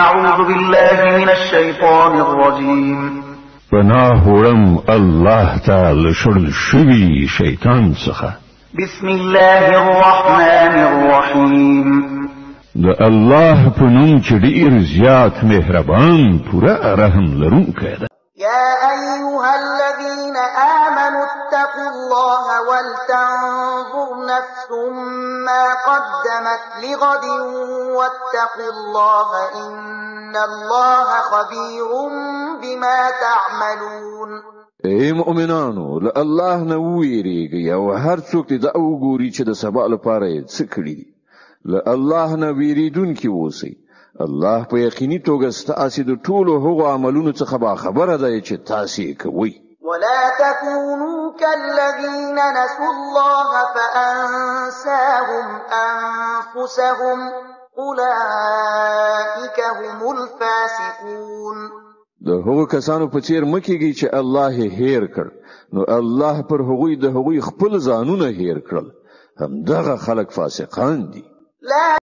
أعوذ بالله من الشيطان الرجيم. پناه وړم الله تعالی شړل شوی شیطان څخه. بسم الله الرحمن الرحيم. د الله په نوم چې ډیر زیات مهربان، پوره رحم لرونکی دی. يا أيها الذين آمنوا اتقوا الله ولتنظر نفس ما قدمت لغد واتقوا الله إن الله خبير بما تعملون. ای مؤمنانو، له الله نه وویریږئ او هر څوک دې دا وګوري چې د سبا لپاره یې څه کړي دي. له الله نه ویریدونکي اوسئ. الله په یقیني توګه ستاسو د ټولو هغو عملونو څخه باخبره دی چې تاسو یې کوئ. ولا تكونوا كالذين نسوا الله فأنساهم أنفسهم أولئك هم الفاسقون. د هغو کسانو په څیر مه کیږئ چې الله یې هیر کړ، نو الله پر هغوی د هغوی خپل ځانونه هیر کړل. همدغه خلک فاسقان دي. لا